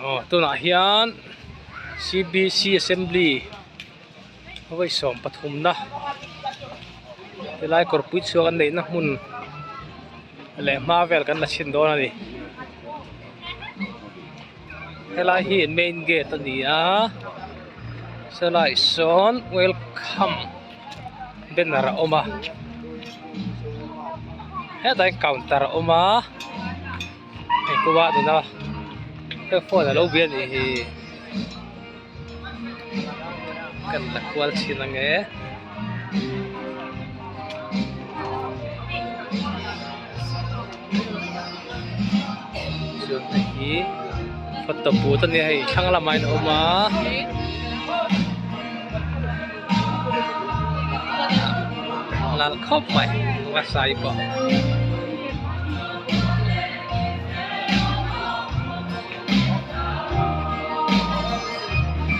Aw tunah hian C_B_C assembly vawi sawm pathumna helai kawrpui chhuak an neihna hmun leh hma vel kan la chhin dawn a ni helai hi main gate a ni a sawlaiah sawn welcome banner a awm a hetah hian counter a awm a hei kawngah nuna hei phone alo bia anih hi kan la kual chhin ange. Chuan hei hi photo booth ania hei thlang lamah hian a awm a. Nalh khawp mai nasa hi pawh.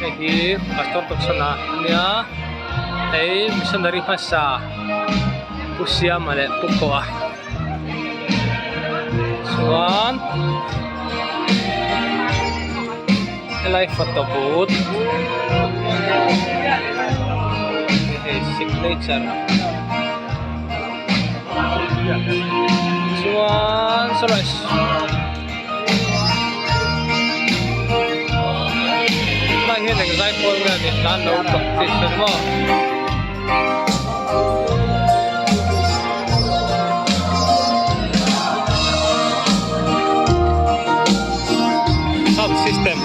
Hei hi pastor Tuksana ania hei missionary hmasa Pu Siama leh Pu Koa chuan helai photo booth hei signature chuan sawlai helai hian eng zaipawl nge a nih hlan lo practice a ni maw. Sound system.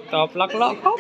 Tawp lak lawk khawp.